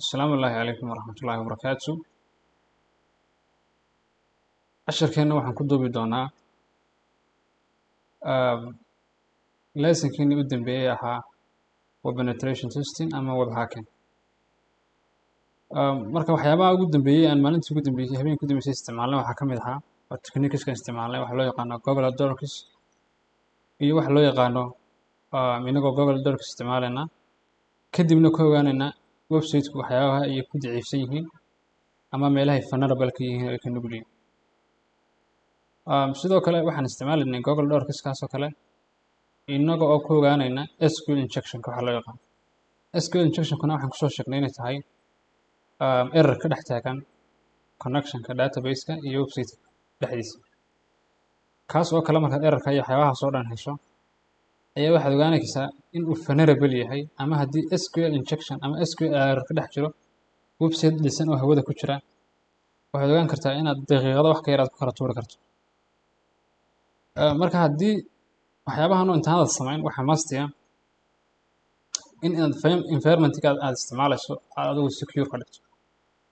Asalaamu allaahi calaykum waraxmatullaahi wabarakaatu. Casharkeenna waxaan ku duubi doonaa lessonkiinii u dambeeyey ahaa web penetration testing ama web hacking. Marka waxyaabaha ugu dambeeyey aan maalintii ugu dambeysay, habeenkii ugu dambeysay isticmaalnay waxaa ka mid ahaa oo techniqueska isticmaalnay waxa loo yaqaano Google Dorks iyo waxa loo yaqaano inagoo Google Dorks isticmaalayna kadibna ku ogaanayna website-ku waxyaabaha ay ku daciifsan yihiin ama meelahay vulnerable ka yihiin oo ay ka nugul yihiin. Sidoo kale waxaan isticmaalaynay Google Dorks kaas oo kale inaga oo ku ogaanayna SQL injection-ka waxa loo yaqaano. SQL injection-kuna waxaan kusoo sheegnay inay tahay error ka dhex taagan connection-ka database-ka iyo website dhexdiisa. Kaas oo kale markaad error-ka iyo waxyaabahaas oo dhan hesho ayaa waxaad ogaanaysaa in uu vulnerable yahay, ama haddii SQL injection ama SQL error ka dhex jiro website dhisan oo hawada ku jira, waxaad ogaan kartaa inaad daqiiqado wax ka yar aad ku kala tuuri karto. Marka haddii waxyaabahan oo intaanad samayn, waxaa must ah in inaad environment-ka aad isticmaalayso aad adigu secure ka dhigto.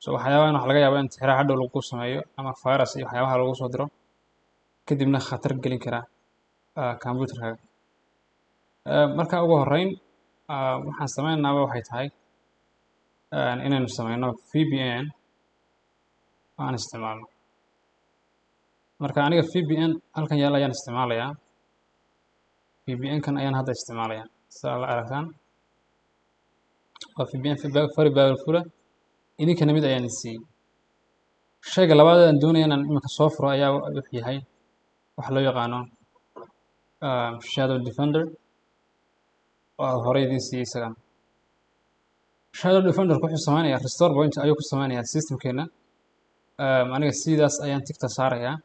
So waxyaabahan waxaa laga yaabaa in tixraac hadhow lagu sameeyo ama virus iyo waxyaabaha lagu soo diro, kadibna khatar gelin kara computer-kaaga. Marka ugu horreyn waxaan sameynaaba waxay tahay inaynu sameyno VPN aan isticmaalno. Marka aniga VPN halkan yaal ayaan isticmaalayaa. VPN kan ayaan hadda isticmaalayaa. Sida la aragtaan waa VPN very powerful ah. Idinkana mid ayaan siiyey. Shayga labaad ee aan doonaya inaan iminka soo furo ayaa wuxuu yahay waxa loo yaqaano Shadow Defender oo horey idiin siiyey isagana. Shadow Defender wuxuu sameynayaa restore point ayuu ku sameynayaa systemkeena. Aniga sidaas ayaan tigta saarayaa.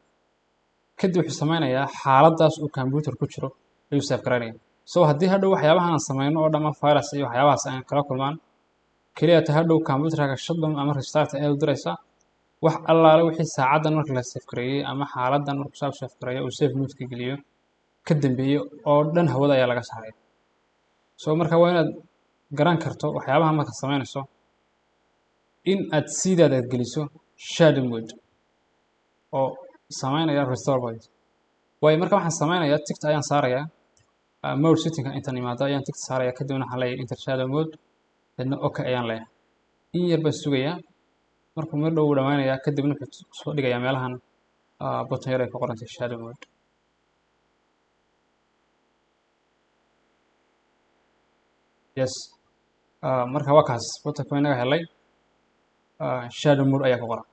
Kadib wuxuu sameynayaa xaaladdaas uu computer ku jiro ayuu save garaynaya. So haddii hadhow waxyaabahan aan sameyno oo dhan virus iyo waxyaabahaas aan kala kulmaan, kaliya ta hadhow computerkaaga shutdown ama restart ayaad u diraysaa. Wax allaale wixii saacaddan marka la save gareeyey ama xaaladdan markuu saa u save gareeyo uu safe mode-ka geliyo ka dambeeyey oo dhan hawada ayaa laga saaraya. So marka waa inaad garan karto waxyaabaha marka sameynayso in aad sidaada aad geliso shadow mode oo sameynaya restore point. Waayo marka waxaan sameynayaa tickta ayaan saarayaa, mode setting-ka intaan imaado ayaan tickta saarayaa, kadibna waxaan leeyahay enter shadow mode, dadna okay ayaan leeyahay. In yar baan sugayaa, markuu mid dhow uu dhammaanayaa, kadibna wuxuu soo dhigayaa meelahan button yar ay ku qorantay shadow mode. Yes, marka waa kaas buttonka inaga helay, shadow mode ayaa ku qoran.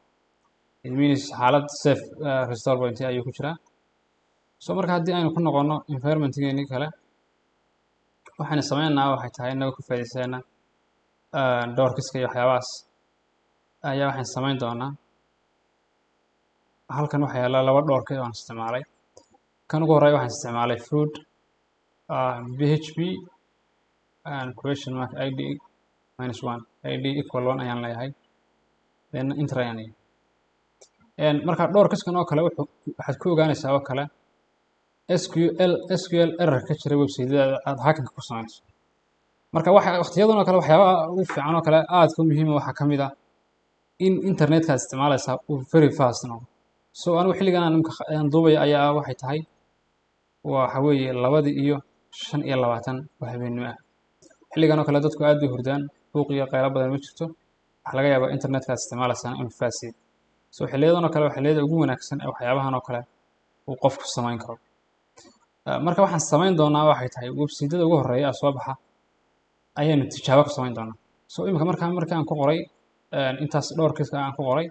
It means xaalad safe restore point ayuu ku jiraa. So marka haddii aynu ku noqono environment-geeni kale, waxaynu sameynaa waxay tahay inagoo ku faa'iidaysana dorkiska iyo waxyaabahaas ayaa waxaan sameyn doonaa. Halkan waxaa yaala laba dork oo aan isticmaalay. Kan ugu horreeya waxaan isticmaalay food PHP and question mark id minus 1 id equal 1 ayaan leeyahay, then enter ayaan leeyahay. Marka dorkiskan oo kale waxaad ku ogaanaysaa oo kale SQL error ka jira website-yada aad hacking ku sameynayso. Marka waxa waqtiyadan oo kale waxyaabaha ugu fiican oo kale aadka u muhiim ah waxaa ka mid ah in internetka aad isticmaalaysaa uu very fast noqdo. So anigu xilligan aan imika aan duubaya ayaa waxay tahay waxa weeye 2:25 oo habeenimo ah. Xilligan oo kale dadku aad bay hurdaan, buuq iyo qaylo badan ma jirto. Waxaa laga yaabaa internetka aad isticmaalaysaan inuu fast yahay. So xilliyadan oo kale waa xilliyada ugu wanaagsan ee waxyaabahan oo kale uu qofku samayn karo. Marka waxaan samayn doonaa waxay tahay website-yada ugu horreeya ee soo baxa ayaanu tijaabo ku samayn doonaa. So imika marka aan ku qoray intaas dhowr kiiska aan ku qoray,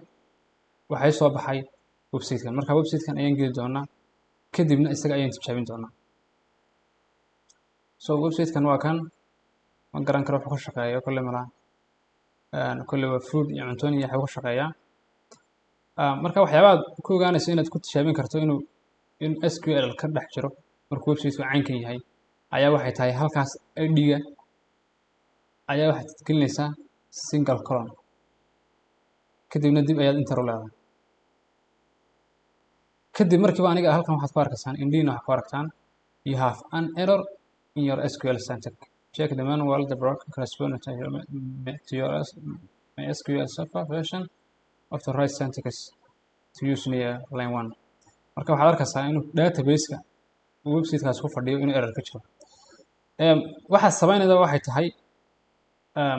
waxay soo baxay website-kan. Marka website-kan ayaan geli doonaa, kadibna isaga ayaan tijaabin doonaa. So website-kan waa kan, ma garan karo wuxuu ka shaqeeyo, kolley malaha. Kolley waa food iyo cuntooyin iyo waxbuu ka shaqeeyaa. Marka waxyaabaha aad ku ogaanayso inaad ku tijaabin karto in SQL ka dhex jiro markuu website-ku caynkan yahay ayaa waxay tahay halkaas ID-ga ayaa waxaad gelinaysaa single column, kadibna dib ayaad enter u leedahay. Kadib markiiba aniga halkan waxaad ku arkaysaan indhihiina waxaad ku aragtaan you have an error in your SQL syntax. Check the manual the broken corresponding to your MySQL server version of the right syntax to use near line 1. Marka waxaad arkaysaa inuu database-ka website-kaas ku fadhiyo inuu error ka jiro. Waxaad samaynaysaa waxay tahay,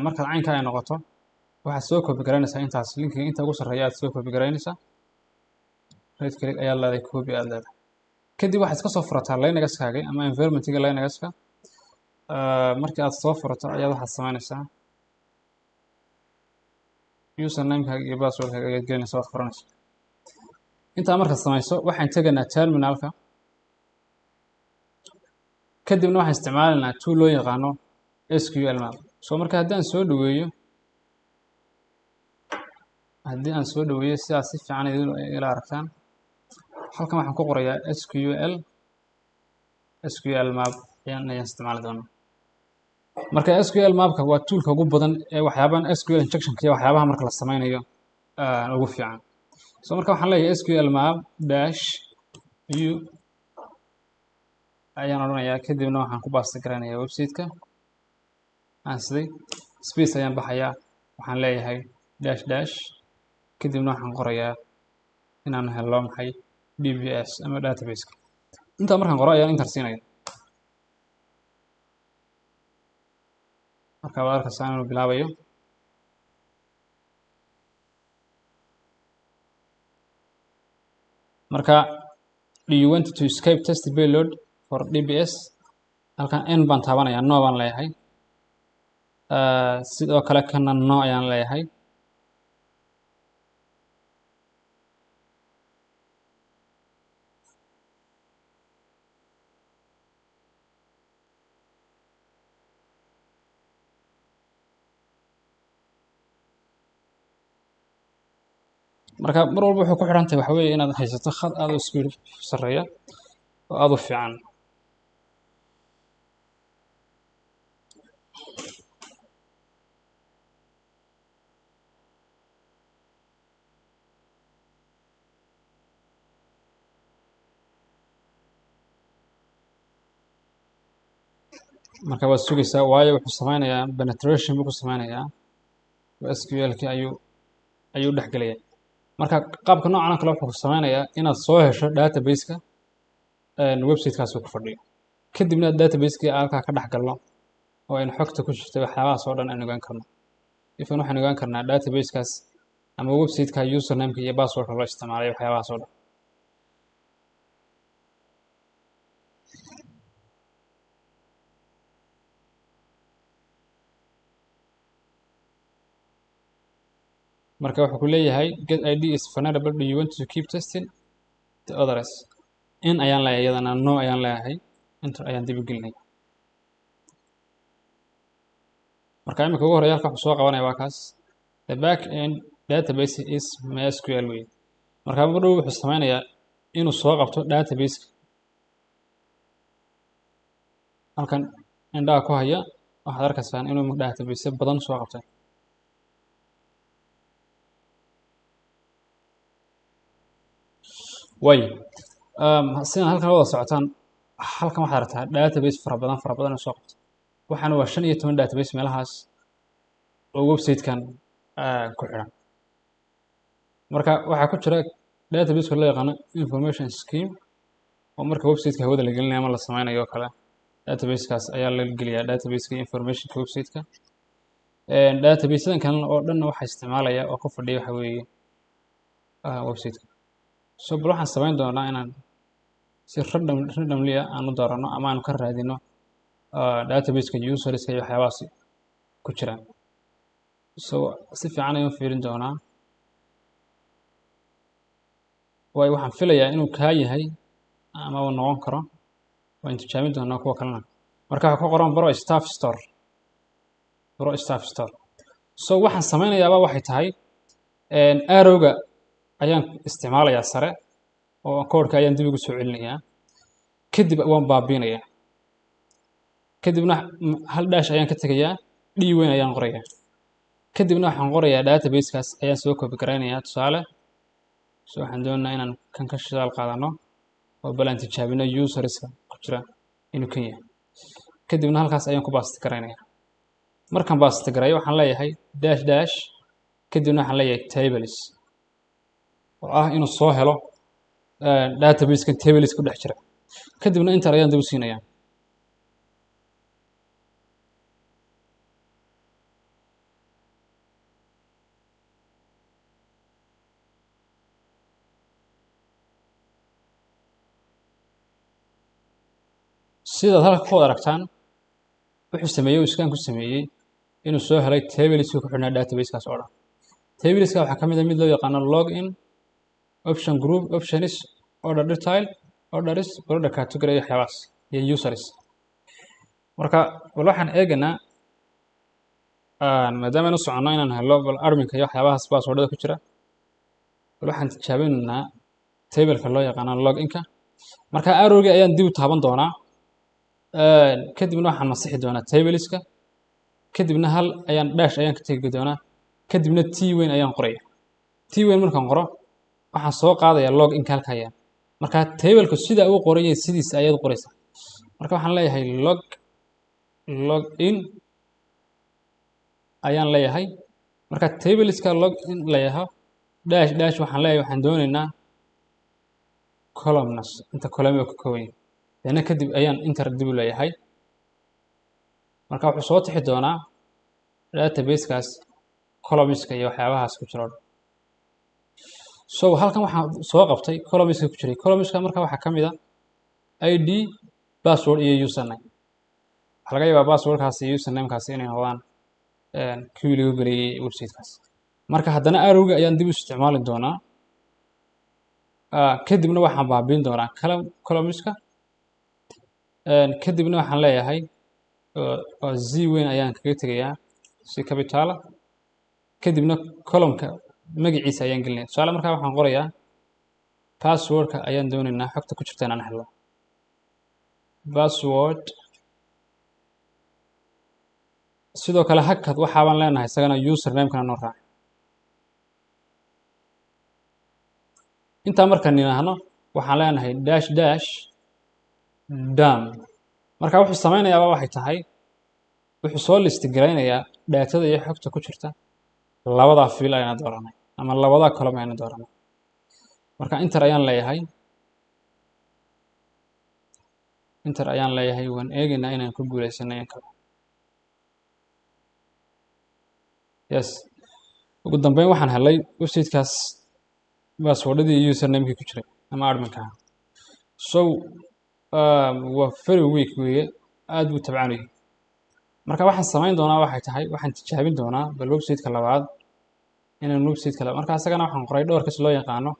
markaad caynka ay noqoto, waxaad soo copy garaynaysaa intaas linkiga inta ugu sarreeya aad soo copy garaynaysaa. Right click ayaad leedahay, copy aad leedahay. Kadib waxaad iska soo furataa Linux-kaaga ama environment-ga Linux-ka. Markii aad soo furato ayaad waxaad samaynaysaa username-kaaga iyo password-kaaga ayaad gelinaysaa, waad furanaysaa. Intaa markaad samayso waxaan tegaynaa terminal-ka. Kadibna waxaan isticmaalaynaa tool loo yaqaano SQL map. So marka haddii aan soo dhaweeyo sidaas si fiican ila aragtaan, halkan waxaan ku qorayaa SQL map ayaan isticmaali doonaa. Marka SQL map-ka waa toolka ugu badan ee waxyaabahan SQL injection-ka iyo waxyaabaha marka la sameynayo ugu fiican. So marka waxaan leeyahay SQL map dash u ayaan odhanayaa, kadibna waxaan ku paste garanayaa website-ka. Aan siday space ayaan baxayaa, waxaan leeyahay dash dash, kadibna waxaan qorayaa inaan helo maxay DBS ama database-ka. Intaa markaan qoro ayaan enter siinaya. Marka waad arkaysaa inuu bilaabayo. Marka do you want to escape test payload for DBS? Halkan N baan taabanayaa, no baan leeyahay. Sidoo kale kana no ayaan leeyahay. Marka mar walba wuxuu ku xiran tahay waxa weeye inaad haysato khad aad u speed sarreeya oo aad u fiican. Marka waad sugaysaa, waayo wuxuu sameynayaa penetration buu ku sameynayaa, SQL-ki ayuu dhex gelayaa. Marka qaabka noocan oo kale wuxuu ku sameynayaa inaad soo hesho database-ka website-kaas uu ku fadhiyo, kadibna database-kii halkaa ka dhex galno oo aynu xogta ku jirtay waxyaabahaas oo dhan aynu ogaan karno. Ifan waxaynu ogaan karnaa database-kaas ama website-ka username-ka iyo password-ka loo isticmaalay waxyaabahaas oo dhan. Marka wuxuu ku leeyahay get ID is vulnerable, do you want to keep testing the others? In ayaan leeyahay, iyadana no ayaan leeyahay, enter ayaan dib u gelinaya. Marka imika ugu horreeya halka wuxuu soo qabanaya waa kaas, the back end database is MySQL wey. Marka mar dhow wuxuu sameynayaa inuu soo qabto database. Halkan indhaha ku haya waxaad arkaysaan inuu database badan soo qabtay. Way sidaan halkan wada socotaan, halkan waxaad aragtaa database fara badan fara badan oo soo qabtay. Waxaana waa 15 database meelahaas oo website-kan ku xiran. Marka waxaa ku jira database-ka loo yaqaano information scheme, oo marka website-ka hawada la gelinayo ama la sameynayo oo kale, database-kaas ayaa la geliyaa database-ka information-ka website-ka. Database-dan kalena oo dhan waxaa isticmaalaya oo ku fadhiya waxa weeye website-ka. So bal waxaan samayn doonaa inaan si randomly ah aan u doorano ama aan ka raadino database-ka userska iyo waxyaabahaas ku jiraan. So si fiican ayaan u fiirin doonaa, waayo waxaan filayaa inuu kaa yahay ama uu noqon karo. Waan tijaabin doonaa kuwa kalena. Marka waxaa ku qoran Pro Staff Store, Pro Staff Store. So waxaan sameynayaaba waxay tahay arrow-ga ayaan isticmaalayaa sare oo koodhka ayaan dib ugu soo celinayaa, kadib waan baabiinayaa, kadibna hal dash ayaan ka tegayaa, d weyn ayaan qorayaa, kadibna waxaan qorayaa database-kaas ayaan soo copy garaynayaa tusaale. So waxaan doonaynaa inaan kan ka shidaal qaadano oo bal aan tijaabino userska ku jira inuu kan yahay, kadibna halkaas ayaan ku paste garaynayaa. Markaan paste garayo waxaan leeyahay dash dash Kadibna waxaan leeyahay tables, oo ah inuu soo helo database-kan tables ku dhex jira. Kadibna enter ayaan dib u siinayaa. Sidaad halka ku wada aragtaan, wuxuu sameeyey, uu scan ku sameeyey inuu soo helay tables ku xidhnaa database-kaas oo dhan. Tableska waxaa ka mid ah mid loo yaqaano login, option group, options, order detail, orders, product category iyo waxyaabahaas iyo users. Marka bal waxaan eegaynaa, maadaama aynu soconno inaan helo bal adminka iyo waxyaabahaas passwordada ku jira, bal waxaan tijaabinaynaa tableka loo yaqaano loginka. Marka arrowgii ayaan dib u taaban doonaa, kadibna waxaan masixi doonaa tableska, kadibna hal ayaan dash ayaan ka tegi doonaa, kadibna t weyn ayaan qoraya. T weyn markaan qoro waxaan soo qaadayaa loginka halka ayaan. Marka tableka sida uu qoran yahay sidiisa ayaad qoraysaa. Marka waxaan leeyahay login ayaan leeyahay. Marka tableska login leeyahay dash dash waxaan leeyahay waxaan doonaynaa columns, inta column uu ka kooban yahay. Dana kadib ayaan enter dib u leeyahay. Marka wuxuu soo tixi doonaa database-kaas columnska iyo waxyaabahaas ku jira oo dhan. So halkan waxaan soo qabtay columnska ku jiray. Columnska marka waxaa ka mid ah ID, password iyo username. Waxaa laga yaabaa passwordkaas iyo usernamekaas inay noqdaan kuwii lagu geliyey website-kaas. Marka haddana arrowga ayaan dib u isticmaali doonaa. Kadibna waxaan baabiin doonaa columnska. Kadibna waxaan leeyahay oo z weyn ayaan kaga tegayaa si capital ah. Kadibna columnka magaciisa ayaan gelinaya. Tusaale markaa waxaan qorayaa passwordka ayaan doonaynaa xogta ku jirta inaan helo. Password. Sidoo kale hakad waxaa baan leenahay isagana username-kana noo raac. Intaa markaan nidhaahno waxaan leenahay dash dash dam. Marka wuxuu sameynayaaba waxay tahay wuxuu soo list garaynayaa daatada iyo xogta ku jirta labadaa field ayaan dooranay ama labadaa column ayaan dooranay. Marka enter ayaan leeyahay. Enter ayaan leeyahay. Waan eegaynaa inaan ku guuleysanay in kale. Yes. Ugu dambeyn waxaan helay website-kaas passwordadii iyo username-kii ku jiray ama admin-ka. So waa very weak weeye, aad buu tabcaan u yahay. Marka waxaan samayn doonaa waxay tahay waxaan tijaabin doonaa bal website-ka labaad inaan website-ka labaad. Marka asagana waxaan qoray dhowr kas loo yaqaano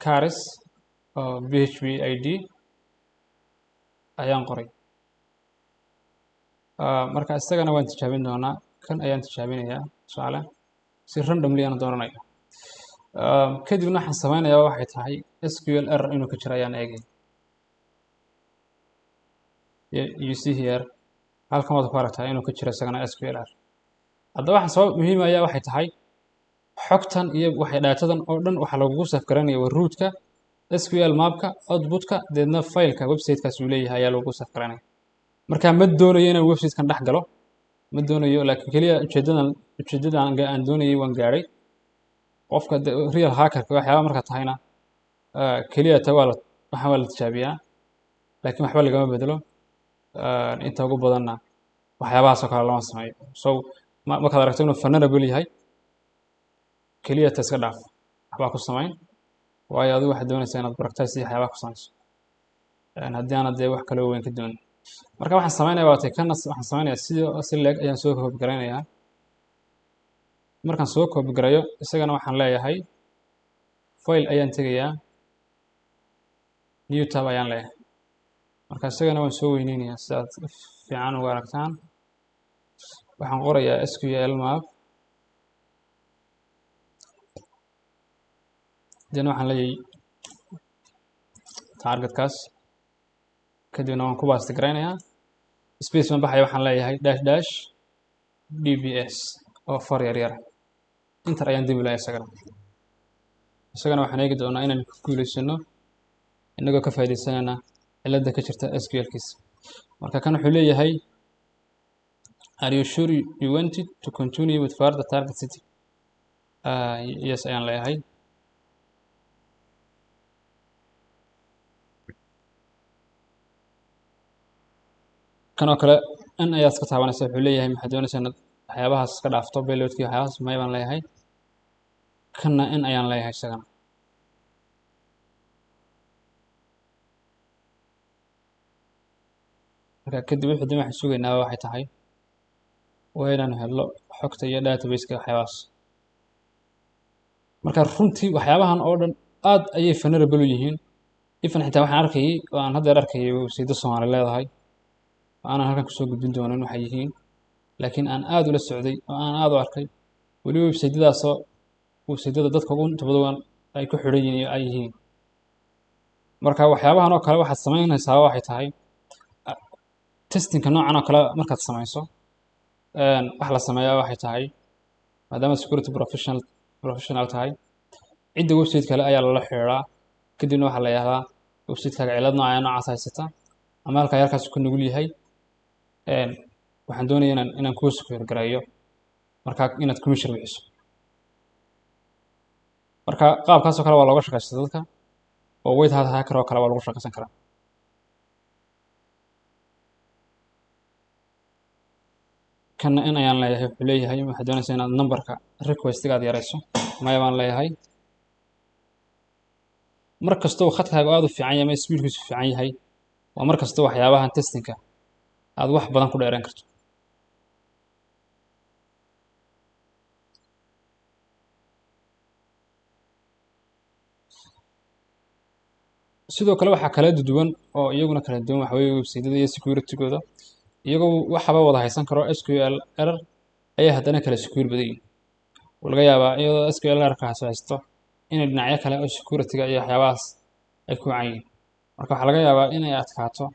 caris oo PHP ID ayaan qoray. Marka isagana waan tijaabin doonaa, kan ayaan tijaabinayaa tusaale si randomly aan dooranaya. Kadibna waxaan sameynayaa waxay tahay SQL error inuu ka jiro ayaan eegay. You see here halkan waad ku aragtaa inuu ka jiro isagana SQL error. Haddaba waxaan sabab muhiim ayaa waxay tahay xogtan iyo waxay datadan oo dhan waxa lagugu save garanaya waa root-ka, SQL map-ka, output-ka, deedna file-ka website-kaas uu leeyahay ayaa lagugu save garanaya. Marka ma doonayo inaan website-kan dhex galo, ma doonayo, laakiin kaliya ujeedadan aan doonayay waan gaadhay. Qofka real hacker-ka waxyaaba marka tahayna, kaliya ta waa la, waxaan waa la tijaabiyaa, laakiin waxba lagama bedelo. Inta ugu badanna waxyaabahaas oo kale lama sameeyo. So markaad aragto inuu vulnerable yahay, kaliya ta iska dhaaf, waxbaa ku samayn, waayo adigu waxaad doonaysaa inaad practice iyo waxyaabaha ku samayso. Haddii aanad dee wax kale weyn ka doonin. Marka waxaan sameynayaa waa tay kana waxaan sameynayaa sidii si leeg ayaan soo copy garaynayaa. Markaan soo copy garayo isagana waxaan leeyahay file ayaan tegayaa, new tab ayaan leeyahay. Marka isagana waan soo weyneynayaa si aad fiican uga aragtaan. Waxaan qorayaa SQL map. Then waxaan leeyahay targetkaas. Kadibna waan ku paste garaynayaa. Space baan baxaya, waxaan leeyahay dash dash dbs oo far yar yar. Enter ayaan dib u leeyahay isagana. Isagana waxaan eegi doonaa inaan ku guuleysano inagoo ka faa'iidaysanayna cilada ka jirta SQL-kiisa. Marka kan wuxuu leeyahay are you sure you wanted to continue with further target city? Yes ayaan leeyahay. Kan oo kale in ayaad iska taabanaysa, wuxuu leeyahay maxaad doonaysaa inaad waxyaabahaas iska dhaafto, payloadkii waxyaabahaas, may baan leeyahay. Kanna in ayaan leeyahay isagana. Marka kadib wixii dib waxaan sugaynaa waxay tahay waa inaan helno xogta iyo database-ka waxyaabahaas. Marka runtii waxyaabahan oo dhan aad ayay vulnerable u yihiin. Even xitaa waxaan arkayay oo aan hadda arkayay website Soomaali leedahay, aanan halkan kusoo gudbin doonin waxay yihiin, laakiin aan aad ula socday oo aan aad u arkay weli website-yadaasoo website-yada dadka ugu inta badan ay ku xidhan yihiin ay yihiin. Marka waxyaabahan oo kale waxaad samaynaysaa waxay tahay testing-ka noocan oo kale markaad samayso, wax la sameeyaa waxay tahay maadaama security professional tahay, cidda website kale ayaa lala xiriiraa, kadibna waxaa la yidhahdaa website-kaaga cilad noocaa noocaas haysata ama halkaa halkaas ku nugul yahay, waxaan doonayaa inaan kuu secure gareeyo, marka inaad commission bixiso. Marka qaabkaas oo kale waa looga shaqeysta dadka, oo white hat hacker oo kale waa lagu shaqeysan karaa. Kanna in ayaan leeyahay, wuxuu leeyahay waxaad doonaysaa inaad numberka request-iga aad yareyso, maya baan leeyahay. Mar kasta oo khadkaagu aad u fiican yahay ama speedkiisu fiican yahay, waa mar kasta waxyaabahan testing-ka aad wax badan ku dheereen karto. Sidoo kale waxaa kala duwan oo iyaguna kala duwan waxa weeye website-yada iyo security-gooda, iyagoo waxaba wada haysan karo SQL error ayay haddana kala secure badan yihiin. Waxaa laga yaabaa iyadoo SQL error-kaas haysto inay dhinacyo kale oo security-ga iyo waxyaabahaas ay ku wacan yihiin. Marka waxaa laga yaabaa inay adkaato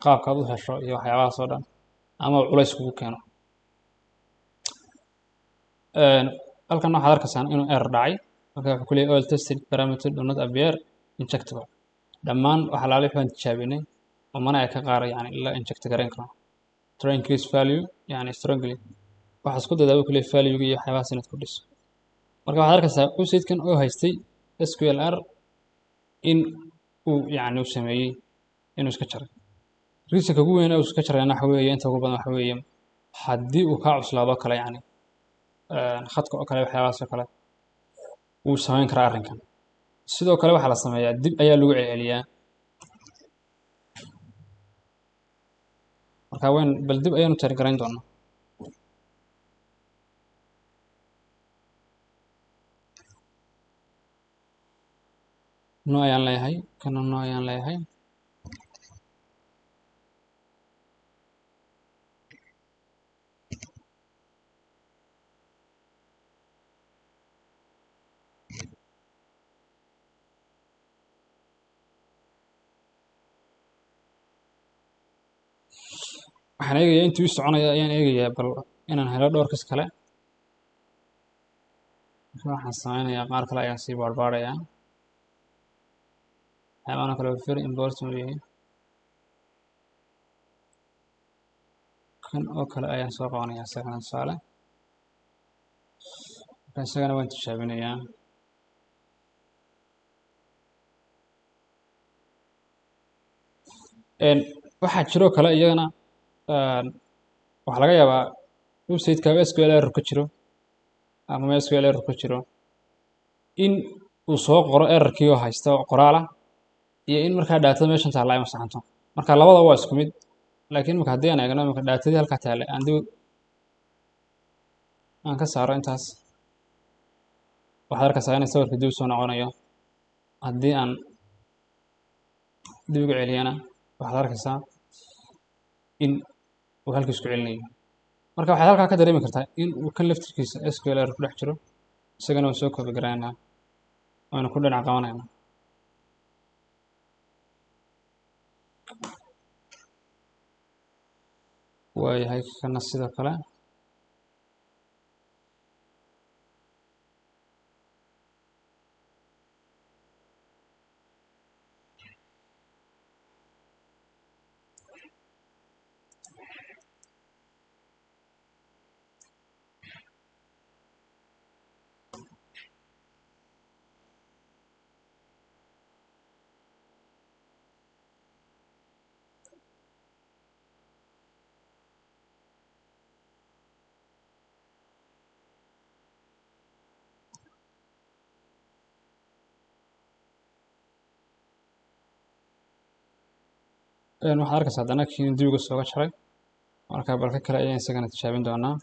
qaabka aad u hesho iyo waxyaabahaas oo dhan, ama culays kugu keeno. Halkan waxaad arkaysaan inuu error dhacay. Marka wuxuu ku leeyahay all tested parameter do not appear injectable. Dhammaan waxa la wixii aan tijaabinay oo mana ay ka qaar la inject gareyn karo. Try increase value strongly. Waxa isku dadaa uu ku leeyahay value iyo waxyaabahaas inaad ku dhiso. Marka waxaad arkaysaa website-kan oo haystay SQL error in uu uu sameeyay inuu iska jaray. Reason-ka ugu weyn ee uu iska jarayna waxa weeye inta ugu badan waxa weeye haddii uu ka cuslaado kale khadka oo kale waxyaabahaas oo kale wuu samayn karaa arrinkan. Sidoo kale waxaa la sameeyaa dib ayaa lagu celceliyaa. Marka wayn bal dib ayaanu tari garayn doonaa. No ayaan leeyahay, kana no ayaan leeyahay. Waxaan eegayaa intuu ii soconaya ayaan eegayaa bal inaan helo dhowr kis kale. Marka waxaan sameynayaa qaar kale ayaan sii baadhbaadhayaa. Waxyaabahan kale waa very important weeye. Kan oo kale ayaan soo qabanayaa isagana tusaale. Marka isagana waan tijaabinayaa. Waxaa jiroo kale iyagana waxaa laga yaabaa website-ka SQL error ku jiro ama SQL error ku jiro in uu soo qoro error-kii oo haysta oo qoraal ah iyo in markaa daatada meeshan taalla ay masaxanto. Marka labada waa isku mid, laakiin marka haddii aan eegno marka daatadii halkaa taalla aan dib aan ka saaro intaas, waxaad arkaysaa inay sawirka dib soo noqonayo. Haddii aan dib ugu celiyana waxaad arkaysaa in uu halkiis ku celinayo. Marka waxaad halkaa ka dareemi kartaa in uu kan laftirkiisa SQL error ku dhex jiro, isagana waan soo koobi garaynaa, waanu ku dhinac qabanaynaa. Waayahay kana sidoo kale. Waxaad arkaysaa haddana kii dib uga sooga jaray. Marka balka kale ayaan isagana tijaabin doonaa.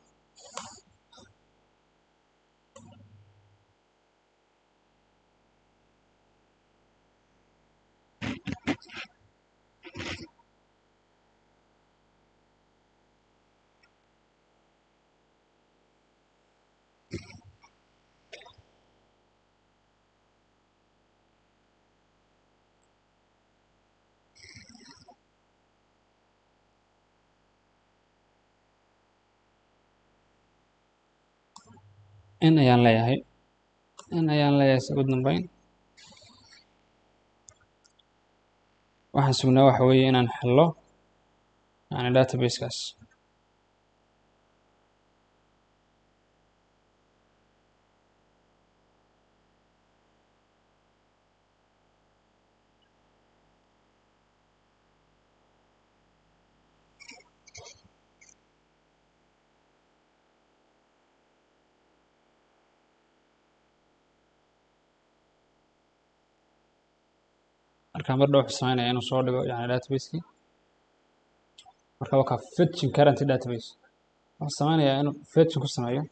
In ayaan leeyahay, in ayaan leeyahay ugu dambeyn. Waxaan sugnaa waxa weeye inaan helo yani database-kaas. Marka mar dhow wuxuu sameynaya inuu soo dhigo yani database-kii. Marka waa ka fetching current database. Wuxuu sameynayaa inuu fetching ku sameeyo.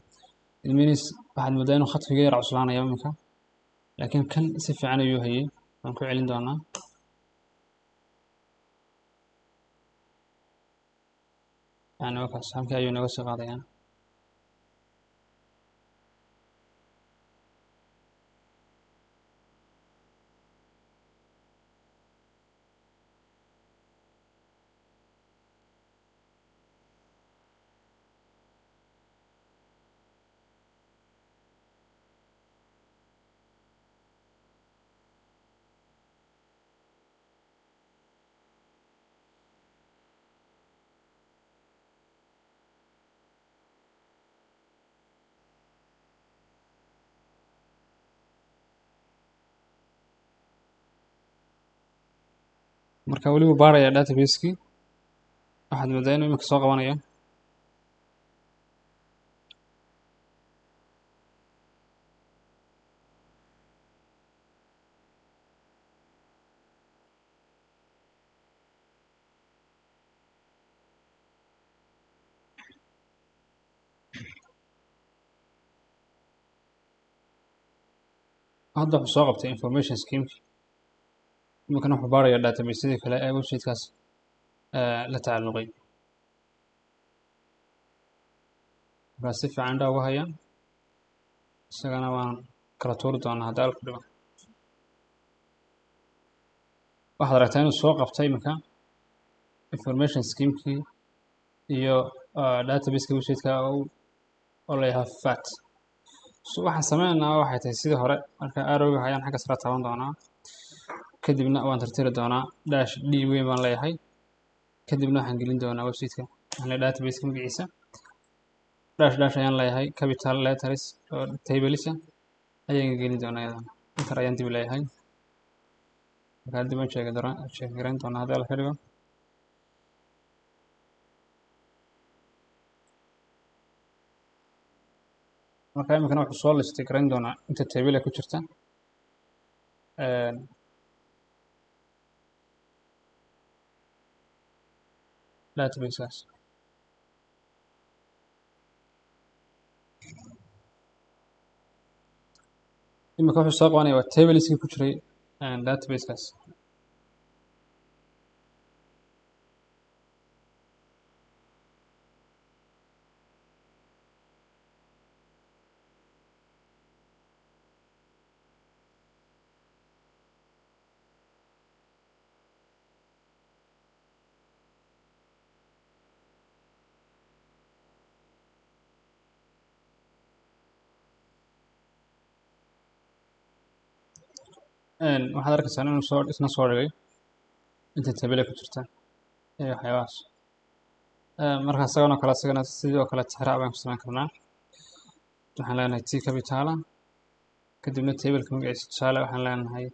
It means waxaad moodaa inuu khadka yar cuslaanayo iminka, laakiin kan si fiican ayuu hayay. Waan ku celin doonaa. Yani waa kaas, halkii ayuu naga soo qaadayaa. Marka weli wuu baarayaa database-kii. Waxaad moodaa inuu iminka soo qabanayo. Hadda wuxuu soo qabtay information scheme-kii. Iminkana wuxuu baarayaa database-yadii kale ee website-kaas la tacalluqay. Markaa si fiican indhaha uga haya, isagana waan kala tuuri doonaa haddii alku dhigo. Waxaad aragtaa inuu soo qabtay iminka information scheme-kii iyo database-ka website-ka oo la yidhaahdo FAT. So waxaan sameynaynaa waxay tahay sidii hore. Marka arrow-ga ayaan xagga sare taaban doonaa, kadibna waan tirtiri doonaa. Dash d weyn baan leeyahay, kadibna waxaan gelin doonaa website-ka, waxaan leeyahay database-ka magaciisa. Dash dash ayaan leeyahay, capital letters oo tables ah ayaan gelin doonaa iyadana. Enter ayaan dib leeyahay. Marka dib aan sheegi doonaa, sheegi garan doonaa haddii la ka dhigo. Marka iminkana wuxuu soo listay garan doonaa inta table ku jirta. Database-kaas. Iminka wuxuu soo qabanaya waa tables-kii ku jiray database-kaas. Waxaad arkaysaa inuu soo isna soo dhigay inta table ku jirta ee waxyaabahaas. Marka isagana kale, isagana sidoo kale tixraac baan ku samayn karnaa. Waxaan leenahay T capital, kadibna table-ka magaciisa tusaale waxaan leenahay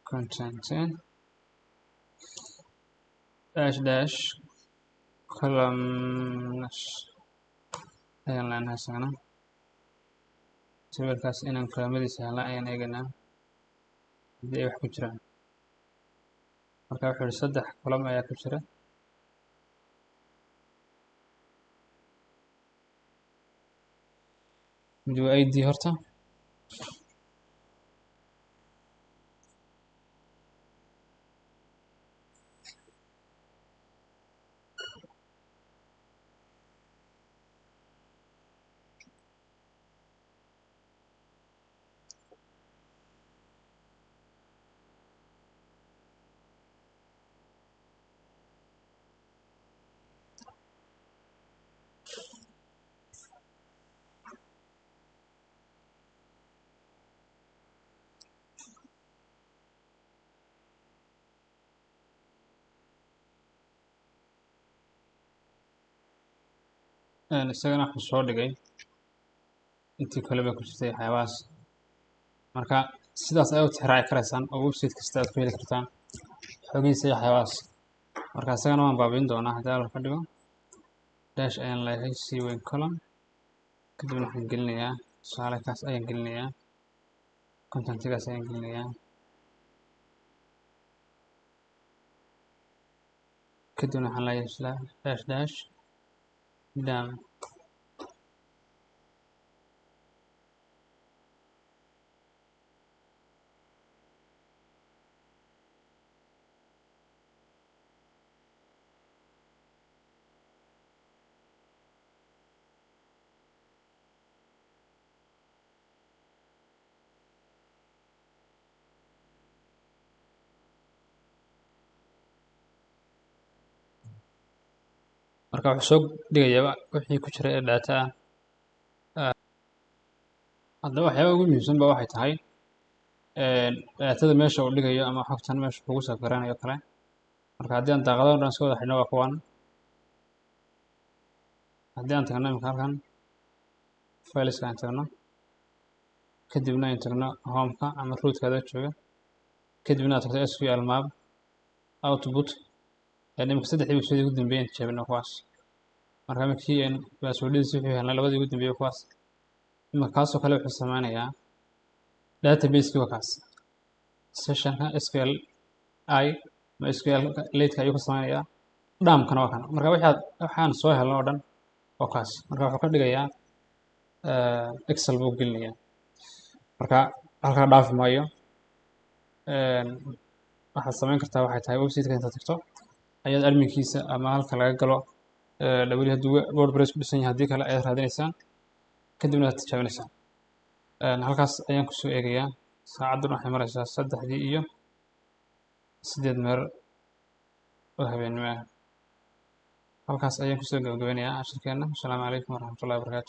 content dash dash columns ayaan leenahay isagana. Table-kaas inaan columnadiisa helna ayaan eegaynaa haddii ay wax ku jiraan. Marka wuxuu yihi 3 column ayaa ku jira. Mid waa ID horta, isagana wuxuu soo dhigay intii kale bay ku jirtay waxyaabahaas. Marka sidaas ayaad u tixraaci karaysaan oo website kasta aad ku heli kartaan xogihiisa iyo waxyaabahaas. Marka isagana waan baabi'in doonaa haddii Alla ka dhigo. Dash ayaan leeyahay c weyn column, kadibna waxaan gelinayaa tusaale kaas ayaan gelinayaa, contentigaas ayaan gelinayaa, kadibna waxaan leeyahay dash dash dam. Marka wuxuu soo dhigayaa wixii ku jira ee data ah. Haddaba waxyaabaha ugu muhiimsan ba waxay tahay datada meesha uu dhigayo ama xogtan meesha kugu soo garanayo kale. Marka haddii aan daaqadahan dhan iska wada xidhno waa kuwan. Haddii aan tagno imika halkan fileska aan tagno, kadibna aan tagno home-ka ama root-ka jooga, kadibna aad tagto SQL map output, imika saddexdii website ugu dambeeyay aan tijaabino kuwaas. Marka markii aan password-diisa wuxuu helnay labadii ugu dambeeyay kuwaas. Imika kaasoo kale wuxuu sameynayaa database-kii waa kaas. Session-ka SQL I ma SQL late-ka ayuu ka sameynayaa, dump-kana waa kan. Marka waxaan soo helno oo dhan waa kaas. Marka wuxuu ka dhigayaa Excel buu gelinayaa. Marka halkaa dhaafi maayo. Waxaad samayn kartaa waxay tahay website-ka intaad tagto ayaad adminkiisa ama halka laga galo w hadduu WordPress ku dhisan yahay, haddii kale ayaad raadinaysaan, kadibna aad tijaabinaysaan. Halkaas ayaan kusoo eegayaa. Saacadduna waxay maraysaa 3:08 oo habeenimo ah. Halkaas ayaan kusoo gabagabeynayaa cashirkeena. Asalaamu calaykum waraxmatullahi wabarakaatu.